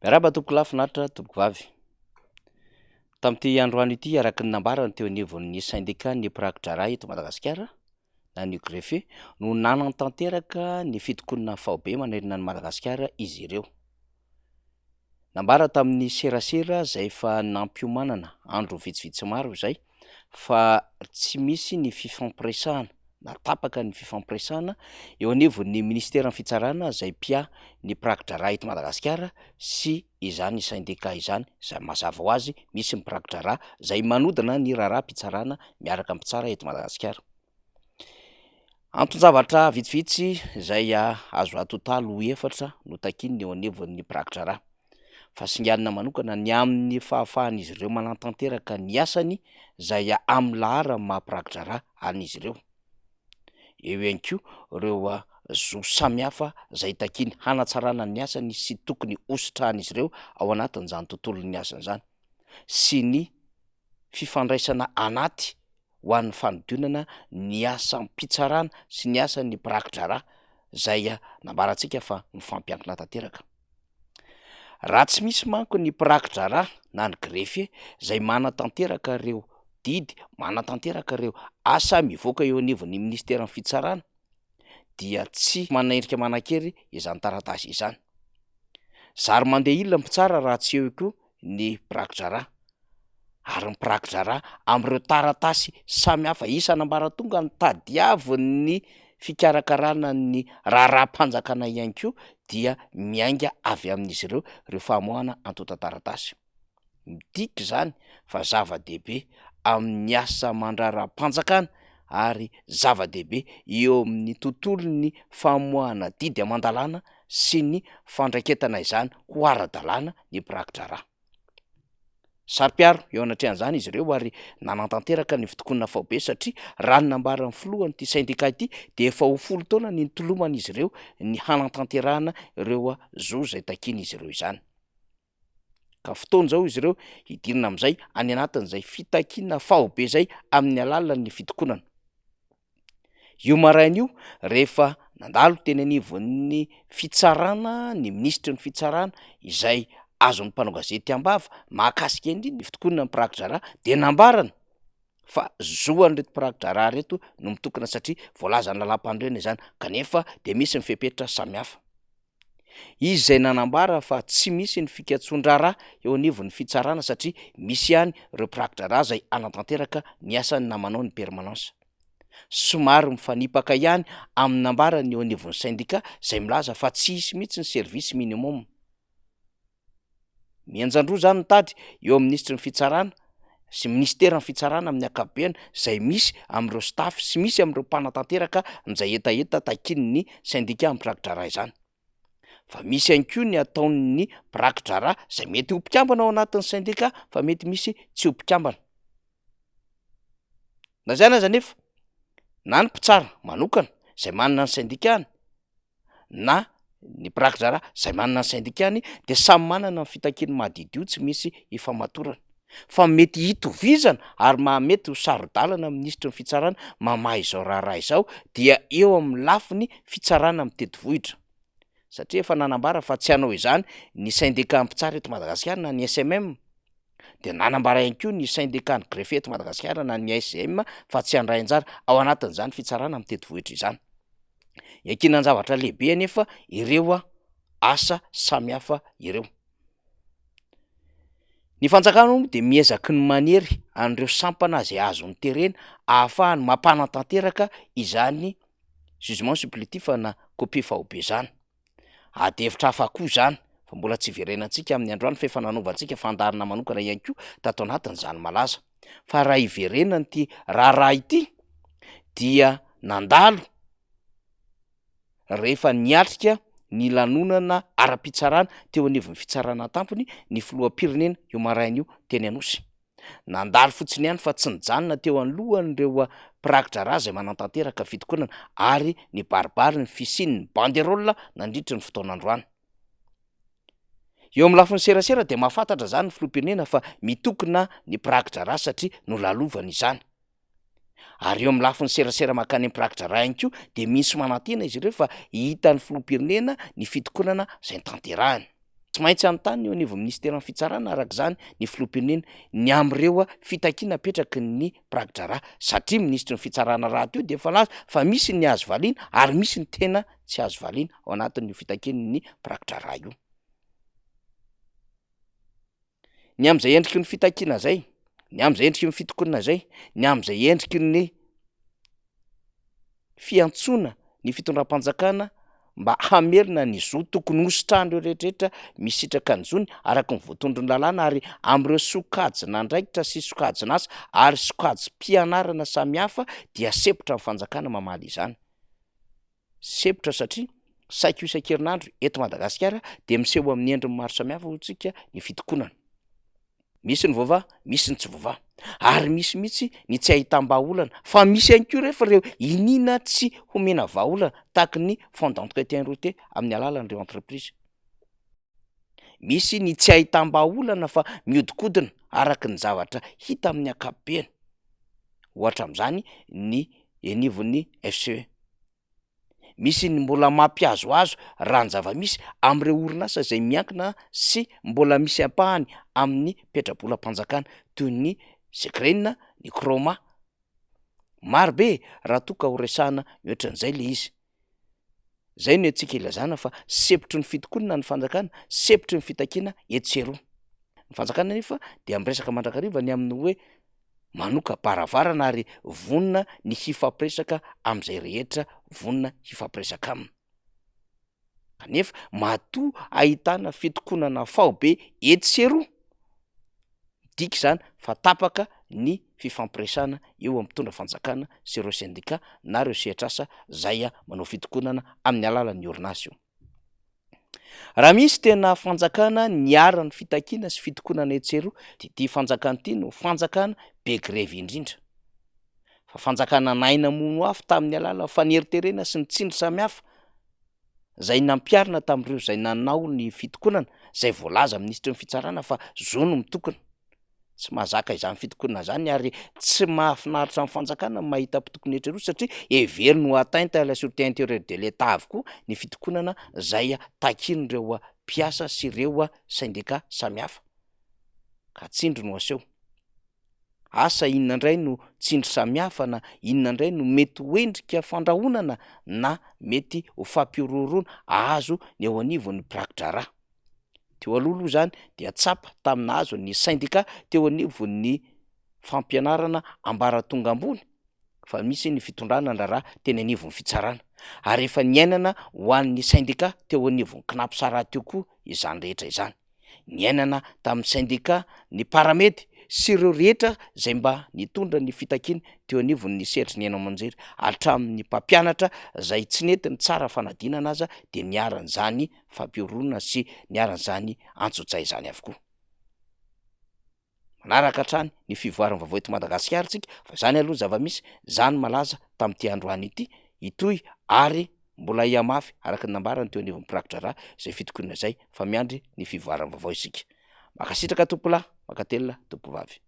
Miarahaba tompokolahy finaritra tompokovavy. Tamin'ity androany ity araka ny nambarany teo anivon'ny syndicat-n'ny mpiraki-draharaha eto Madagasikara na ny greffier no nanantanteraka ny fitokonana faobe manerana an'i Madagasikara izy ireo. Nambara tamin'ny serasera izay efa nampiomanana andro vitsivitsy maro izay fa tsy misy ny fifampiresahana na tapaka ny fifampiresahana eo anivon'ny minisiteran'ny fitsarana izay mpiahy ny mpiraki-draharaha eto Madagasikara sy izany sendika izany izay mazava ho azy misy ny mpiraki-draharaha izay manodina ny raharaham-pitsarana miaraka amin'ny mpitsara eto Madagasikara. Anton-javatra vitsivitsy izay azo atotaly ho efatra no takian'ny eo anivon'ny mpiraki-draharaha. Fahasinganina manokana ny amin'ny fahafahan'izy ireo manatanteraka ny asany izay amin'ny laharan'ny maha mpiraki-draharaha an'izy ireo. Eo ihany koa ireo zo samihafa izay takiany hanatsarana ny asany sy tokony hositrahan'izy ireo ao anatin'izany tontolon'ny asany izany sy ny fifandraisana anaty ho an'ny fanodinana ny asam-pitsarana sy ny asan'ny mpiraki-draharaha izay nambarantsika fa mifampiankina tanteraka. Raha tsy misy manko ny mpiraki-draharaha na ny greffier izay manatanteraka ireo didy, manatanteraka ireo asa mivoaka eo anivon'ny minisiteran'ny fitsarana dia tsy manana endrika manan-kery izany taratasy izany. Zary mandeha ila ny mpitsara raha tsy eo koa ny mpiraki-draharaha ary ny mpiraki-draharaha amin'ireo taratasy samihafa isan'ambaratonga ny tadiavin'ny fikarakarana ny raharaham-panjakana ihany koa dia miainga avy amin'izy ireo ireo famoahana antontan-taratasy. Midika izany fa zava-dehibe amin'ny asa aman-draharaham-panjakana ary zava-dehibe eo amin'ny tontolon'ny famoahana didy aman-dalàna sy ny fandraiketana izany ho ara-dalàna ny mpiraki-draharaha. Saro-piaro eo anatrehan'izany izy ireo ary nanatanteraka ny fitokonana faobe satria raha ny nambaran'ny filohan'ity sendika ity dia efa ho folo taona ny nitoloman'izy ireo ny hanatanterahana ireo zo izay takian'izy ireo izany. Ka fotoana izao izy ireo hidirana amin'izay any anatin'izay fitakiana faobe izay amin'ny alalan'ny fitokonana. Io maraina io, rehefa nandalo teny anivon'ny fitsarana ny minisitry ny fitsarana izay azon'ny mpanao gazety am-bava mahakasika indrindra ny fitokonana mpiraki-draharaha dia nambarany fa zo an'ireto mpiraki-draharaha ireto no mitokona satria voalazan'ny lalàmpanorenana izany kanefa dia misy ny fepetra samihafa. Izy izay nanambara fa tsy misy ny fikatsoan-draharaha eo anivon'ny fitsarana satria misy ihany ireo mpiraki-draharaha izay hanatanteraka ny asany na manao ny permanence. Somary mifanipaka ihany amin'ny nambaran'ny eo anivon'ny sendika izay milaza fa tsy hisy mihitsy ny service minimum. Mihenjan-droa izany ny tady eo amin'ny minisitry ny fitsarana sy minisiteran'ny fitsarana amin'ny ankapobeny izay misy amin'ireo staff sy misy amin'ireo mpanatanteraka an'izay hetaheta takian'ny sendika mpiraki-draharaha izany. Fa misy ihany koa ny ataon'ny mpiraki-draharaha izay mety ho mpikambana ao anatin'ny sendika fa mety misy tsy ho mpikambana. Na izany aza anefa na ny mpitsara manokana izay manana ny sendikany na ny mpiraki-draharaha izay manana ny sendikany dia samy manana ny fitakiany madiodio tsy misy ifamatorana fa mety hitovizana ary mahamety ho saro-dalana amin'ny minisitry ny fitsarana mamaha izao raharaha izao dia eo amin'ny lafiny fitsarana mitety vohitra satria efa nanambara fa tsy hanao izany ny sendika mpitsara eto Madagasikara na ny SMM dia nanambara ihany koa ny sendikan'ny greffier eto Madagasikara na ny ASM fa tsy handray anjara ao anatin'izany fitsarana mitety vohitra izany. Iankinan-javatra lehibe anefa ireo asa samihafa ireo. Ny fanjakana moa dia miezaky ny manery an'ireo sampana izay azony terena ahafahany mampanatanteraka izany jugement supplétif na copie faobe izany. Ady hevitra hafa koa izany fa mbola tsy hiverenantsika amin'ny androany fa efa nanaovantsika fandaharana manokana ihany koa tato anatin'izany malaza. Fa raha hiverenana ity raharaha ity dia nandalo rehefa niatrika ny lanonana ara-pitsarana teo anivon'ny fitsarana an-tampony ny filoham-pirenena io maraina io teny Anosy. Nandalo fotsiny ihany fa tsy nijanona teo anoloan'ireo mpiraki-draharaha izay manatanteraka fitokonana ary nibaribary ny fisian'ny banderole nandritry ny fotoana androany. Eo amin'ny lafiny serasera dia mahafantatra izany ny filoham-pirenena fa mitokona ny mpiraki-draharaha satria nolalovany izany. Ary eo amin'ny lafiny serasera mankany amin'ny mpiraki-draharaha ihany koa dia misy manantena izy ireo fa hitan'ny filoham-pirenena ny fitokonana izay notanterahiny. Tsy maintsy hanontany ny eo anivon'ny minisiteran'ny fitsarana araka izany ny filoham-pirenena ny amin'ireo fitakiana apetraky ny mpiraki-draharaha satria minisitry ny fitsarana rahateo dia efa nilaza fa misy ny azo valiana ary misy ny tena tsy azo valiana ao anatin'io fitakian'ny mpiraki-draharaha io. Ny amin'izay endriky ny fitakiana izay, ny amin'izay endriky ny fitokonana izay, ny amin'izay endriky ny fiantsoana ny fitondram-panjakana mba hamerina ny zo tokony hositrahan'ireo rehetrarehetra misitraka ny zony araka ny voatondron'ny lalàna ary amin'ireo sokajin'andraikitra sy sokajin'asa ary sokajim-pianarana samihafa dia sempotra ny fanjakana mamaly izany. Sempotra satria saika isan-kerinandro eto Madagasikara dia miseho amin'ny endriny maro samihafa hoy tsika ny fitokonana. Misy ny voavaha, misy ny tsy voavaha. Ary misy mihitsy ny tsy ahitam-bahaolana. Fa misy ihany koa rehefa ireo iniana tsy homena vahaolana tahaky ny fonds d'entretien routier amin'ny alalan'ireo entreprise. Misy ny tsy ahitam-bahaolana fa mihodinkodina araka ny zavatra hita amin'ny ankapobeny. Ohatra amin'izany ny enivon'ny FCE. Misy ny mbola mampihazohazo raha ny zava-misy amin'ireo orinasa izay miankina sy mbola misy ampahany amin'ny petrabolam-panjakana toy ny Secren, ny Chroma. Maro be e, raha toa ka ho resahana mihoatra an'izay le izy. Zay no antsika ilazana fa sempotry ny fitokonana ny fanjakana, sempotry ny fitakiana etsy sy eroa. Ny fanjakana anefa dia miresaka mandrakariva ny amin'ny hoe manoka-baravarana ary vonona ny hifampiresaka amin'izay rehetra vonona hifampiresaka aminy. Kanefa matoa ahitana fitokonana faobe etsy sy eroa, midika izany fa tapaka ny fifampiresahana eo amin'ny mpitondra fanjakana sy ireo sendika na ireo sehatr'asa izay manao fitokonana amin'ny alalan'ny orinasa io. Raha misy tena fanjakana niharan'ny fitakiana sy fitokonana etsy sy eroa dia ity fanjakana ity no fanjakana be grevy indrindra. Fa fanjakana nahay namono afo tamin'ny alalan'ny faneriterena sy ny tsindry samihafa izay nampiharina tamin'ireo izay nanao ny fitokonana izay voalaza minisitry ny fitsarana fa zo no mitokona. Tsy mahazaka izany fitokonana izany ary tsy mahafinaritra ny fanjakana ny mahita mpitokona etsy aroa satria heveriny ho atteinte à la sûreté intérieure de l'Etat avokoa ny fitokonana izay takian'ireo mpiasa sy ireo sendika samihafa ka tsindry no aseho. Asa inona indray no tsindry samihafa na inona indray no mety ho endrika fandrahonana na mety ho fampihorohoroana ahazo ny eo anivon'ny mpiraki-draharaha. Teo aloha aloha izany dia tsapa tamin'ny nahazo ny sendika teo anivon'ny fampianarana ambaratonga ambony fa misy ny fitondrana ny raharaha teny anivon'ny fitsarana ary efa niainana ho an'ny sendika teo anivon'ny Cnaps rahateo koa izany rehetra izany. Niainana tamin'ny sendika ny Paramedy sy ireo rehetra izay mba nitondra ny fitakiana teo anivon'ny sehatry ny haino aman-jery hatramin'ny mpampianatra izay tsy nety nitsara fanadinana aza dia niharan'izany fampihorohoroana sy niharan'izany antsojay izany avokoa. Manaraka hatrany ny fivoaran'ny vaovao eto Madagasikara isika fa izany aloha ny zava-misy, izany malaza tamin'ity androany ity, hitohy ary mbola hihamafy araka ny nambarany teo anivon'ny mpiraki-draharaha izay fitokiana izay fa miandry ny fivoaran'ny vaovao isika. Mankasitraka tompolahy, mankatelina tompovavy.